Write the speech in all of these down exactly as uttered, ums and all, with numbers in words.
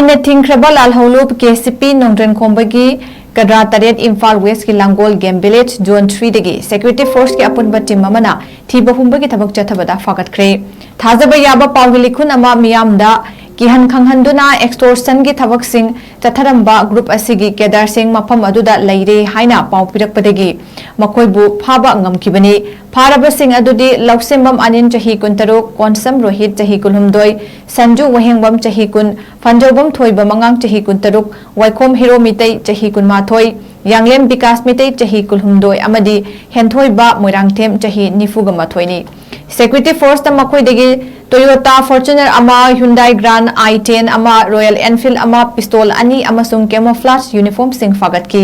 ꯑꯥꯏꯟꯅ ꯊꯤꯡꯈ꯭ꯔꯕ ꯂꯥꯜꯍꯧꯂꯨꯞ K C ꯄꯤ ꯅꯣꯡꯗ꯭ꯔꯦꯟꯈꯣꯝꯕꯒꯤ ꯀꯗ꯭ꯔꯥ ꯇꯔꯦꯠ ꯏꯝꯐꯥꯜ ꯋꯦꯁꯀꯤ ꯂꯥꯡꯒꯣꯜ ꯒꯦꯝ ꯚꯤꯂꯦꯖ ꯖꯣꯟ ꯊ꯭ꯔꯤꯗꯒꯤ ꯁꯦꯀ꯭ꯌꯨꯔꯤꯇꯤ ꯐꯣꯔꯁꯀꯤ ꯑꯄꯨꯟꯕ ꯇꯤꯝ ꯑꯃꯅ ꯊꯤꯕ ꯍꯨꯝꯕꯒꯤ ꯊꯕꯛ ꯆꯠꯊꯕꯗ ꯐꯥꯒꯠꯈ꯭ꯔꯦ꯫ ꯊꯥꯖꯕ ꯌꯥꯕ ꯄꯥꯎꯒꯤ ꯂꯤꯈꯨꯟ ꯑꯃ ꯃꯤꯌꯥꯝꯗ ꯀꯤꯍꯟ ꯈꯪꯍꯟꯗꯨꯅ ꯑꯦꯛꯁꯇꯣꯔꯁꯟꯒꯤ ꯊꯕꯛꯁꯤꯡ ꯆꯠꯊꯔꯝꯕ ꯒ꯭ꯔꯨꯞ ꯑꯁꯤꯒꯤ ꯀꯦꯗꯔꯁꯤꯡ ꯃꯐꯝ ꯑꯗꯨꯗ ꯂꯩꯔꯦ ꯍꯥꯏꯅ ꯄꯥꯎ ꯄꯤꯔꯛꯄꯗꯒꯤ ꯃꯈꯣꯏꯕꯨ ꯐꯥꯕ ꯉꯝꯈꯤꯕꯅꯤ꯫ ꯐꯥꯔꯕꯁꯤꯡ ꯑꯗꯨꯗꯤ ꯂꯧꯁꯦꯝꯕꯝ ꯑꯅꯤꯟ ꯆꯍꯤ ꯀꯨꯟꯇꯔꯨꯛ, ꯀꯣꯟꯁꯝ ꯔꯣꯍꯤꯠ ꯆꯍꯤ ꯀꯨꯟꯍꯨꯝꯗꯣꯏ, ꯁꯟꯖꯨ ꯋꯥꯍꯦꯡꯕꯝ ꯆꯍꯤ ꯀꯨꯟ, ꯐꯟꯖꯧꯕꯝ ꯊꯣꯏꯕ ꯃꯉꯥꯡ ꯆꯍꯤ ꯀꯨꯟꯇꯔꯨꯛ, ꯋꯥꯏꯈꯣꯝ ꯍꯤꯔꯣ ꯃꯤꯇꯩ ꯆꯍꯤ ꯀꯨꯟꯃꯥꯊꯣꯏ, ꯌꯥꯡꯂꯦꯝ ꯕꯤꯀꯥꯁ ꯃꯤꯇꯩ ꯆꯍꯤ ꯀꯨꯟꯍꯨꯝꯗꯣꯏ ꯑꯃꯗꯤ ꯍꯦꯟꯊꯣꯏꯕ ꯃꯣꯏꯔꯥꯡꯊꯦꯝ ꯆꯍꯤ ꯅꯤꯐꯨꯒ ꯃꯥꯊꯣꯏꯅꯤ꯫ ꯁꯦꯀ꯭ꯌꯨꯔꯤꯇꯤ ꯐꯣꯔꯁꯇ ꯃꯈꯣꯏꯗꯒꯤ ꯇꯣꯌꯣꯇꯥ ꯐꯣꯔꯆꯨꯅꯔ ꯑꯃ, ꯍ꯭ꯌꯨꯟꯗꯥꯏ ꯒ꯭ꯔꯥꯟ ꯑꯥꯏ ꯇꯦꯟ ꯑꯃ, ꯔꯣꯌꯦꯜ ꯑꯦꯟꯐꯤꯜꯗ ꯑꯃ, ꯄꯤꯁꯇꯣꯜ ꯑꯅꯤ ꯑꯃꯁꯨꯡ ꯀꯦꯃꯣꯐ꯭ꯂꯥꯖ ꯌꯨꯅꯤꯐꯣꯔꯝꯁꯤꯡ ꯐꯥꯒꯠꯈꯤ꯫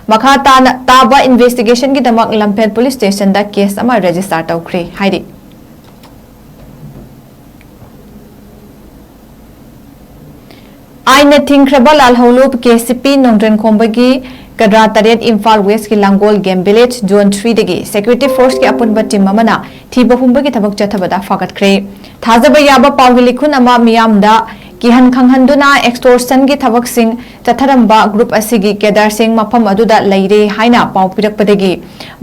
ꯃꯈꯥ ꯇꯥꯅ ꯇꯥꯕ ꯏꯟꯚꯦꯁꯇꯤꯒꯦꯁꯟꯒꯤꯗꯃꯛ ꯂꯝꯐꯦꯜ ꯄꯨꯂꯤꯁ ꯁ꯭ꯇꯦꯁꯟꯗ ꯀꯦꯁ ꯑꯃ ꯔꯦꯖꯤꯁꯇꯥꯔ ꯇꯧꯈ꯭ꯔꯦ ꯍꯥꯏꯔꯤ꯫ ꯑꯥꯏꯟꯅ ꯊꯤꯡꯈ꯭ꯔꯕ ꯂꯥꯜꯍꯧꯂꯨꯞ ꯀꯦ ꯁꯤ ꯄꯤ ꯅꯣꯡꯗ꯭ꯔꯦꯟꯈꯣꯝꯕꯒꯤ ꯀꯗ꯭ꯔꯥ ꯇꯔꯦꯠ ꯏꯝꯐꯥꯜ ꯋꯦꯁꯀꯤ ꯂꯥꯡꯒꯣꯜ ꯒꯦꯝ ꯚꯤꯂꯦꯖ ꯖꯣꯟ ꯊ꯭ꯔꯤꯗꯒꯤ ꯁꯦꯀ꯭ꯌꯨꯔꯤꯇꯤ ꯐꯣꯔꯁꯀꯤ ꯑꯄꯨꯟꯕ ꯇꯤꯝ ꯑꯃꯅ ꯊꯤꯕ ꯍꯨꯝꯕꯒꯤ ꯊꯕꯛ ꯆꯠꯊꯕꯗ ꯐꯥꯒꯠꯈ꯭ꯔꯦ꯫ ꯊꯥꯖꯕ ꯌꯥꯕ ꯄꯥꯎꯒꯤ ꯂꯤꯈꯨꯟ ꯑꯃ ꯃꯤꯌꯥꯝꯗ ꯀꯤꯍꯟ ꯈꯪꯍꯟꯗꯨꯅ ꯑꯦꯛꯁꯇꯣꯔꯁꯟꯒꯤ ꯊꯕꯛꯁꯤꯡ ꯆꯠꯊꯔꯝꯕ ꯒ꯭ꯔꯨꯞ ꯑꯁꯤꯒꯤ ꯀꯦꯗꯔꯁꯤꯡ ꯃꯐꯝ ꯑꯗꯨꯗ ꯂꯩꯔꯦ ꯍꯥꯏꯅ ꯄꯥꯎ ꯄꯤꯔꯛꯄꯗꯒꯤ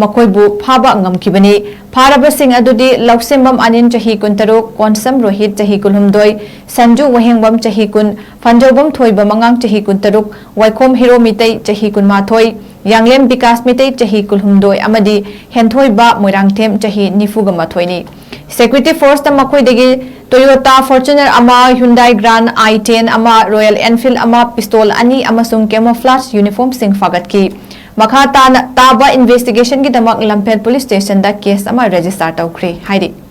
ꯃꯈꯣꯏꯕꯨ ꯐꯥꯕ ꯉꯝꯈꯤꯕꯅꯤ꯫ ꯐꯥꯔꯕꯁꯤꯡ ꯑꯗꯨꯗꯤ ꯂꯧꯁꯦꯝꯕꯝ ꯑꯅꯤꯟ ꯆꯍꯤ ꯀꯨꯟꯇꯔꯨꯛ, ꯀꯣꯟꯁꯝ ꯔꯣꯍꯤꯠ ꯆꯍꯤ ꯀꯨꯟꯍꯨꯝꯗꯣꯏ, ꯁꯟꯖꯨ ꯋꯥꯍꯦꯡꯕꯝ ꯆꯍꯤ ꯀꯨꯟ, ꯐꯟꯖꯧꯕꯝ ꯊꯣꯏꯕ ꯃꯉꯥꯡ ꯆꯍꯤ ꯀꯨꯟꯇꯔꯨꯛ, ꯋꯥꯏꯈꯣꯝ ꯍꯤꯔꯣ ꯃꯤꯇꯩ ꯆꯍꯤ ꯀꯨꯟꯃꯥꯊꯣꯏ, ꯌꯥꯡꯂꯦꯝ ꯕꯤꯀꯥꯁ ꯃꯤꯇꯩ ꯆꯍꯤ ꯀꯨꯟꯍꯨꯝꯗꯣꯏ ꯑꯃꯗꯤ ꯍꯦꯟꯊꯣꯏꯕ ꯃꯣꯏꯔꯥꯡꯊꯦꯝ ꯆꯍꯤ ꯅꯤꯐꯨꯒ ꯃꯥꯊꯣꯏꯅꯤ꯫ ꯁꯦꯀ꯭ꯌꯨꯔꯤꯇꯤ ꯐꯣꯔꯁꯇ ꯃꯈꯣꯏꯗꯒꯤ ꯇꯣꯌꯣꯇꯥ ꯐꯣꯔꯆꯨꯅꯔ ꯑꯃ, ꯍ꯭ꯌꯨꯟꯗꯥꯏ ꯒ꯭ꯔꯥꯟ ꯑꯥꯏ ꯇꯦꯟ ꯑꯃ, ꯔꯣꯌꯦꯜ ꯑꯦꯟꯐꯤꯜꯗ ꯑꯃ, ꯄꯤꯁꯇꯣꯜ ꯑꯅꯤ ꯑꯃꯁꯨꯡ ꯀꯦꯃꯣꯐ꯭ꯂꯥꯖ ꯌꯨꯅꯤꯐꯣꯔꯝꯁꯤꯡ ꯐꯥꯒꯠꯈꯤ꯫ ꯃꯈꯥ ꯇꯥꯅ ꯇꯥꯕ ꯏꯟꯚꯦꯁꯇꯤꯒꯦꯁꯟꯒꯤꯗꯃꯛ ꯂꯝꯐꯦꯜ ꯄꯨꯂꯤꯁ ꯁ꯭ꯇꯦꯁꯟꯗ ꯀꯦꯁ ꯑꯃ ꯔꯦꯖꯤꯁꯇꯥꯔ ꯇꯧꯈ꯭ꯔꯦ ꯍꯥꯏꯔꯤ꯫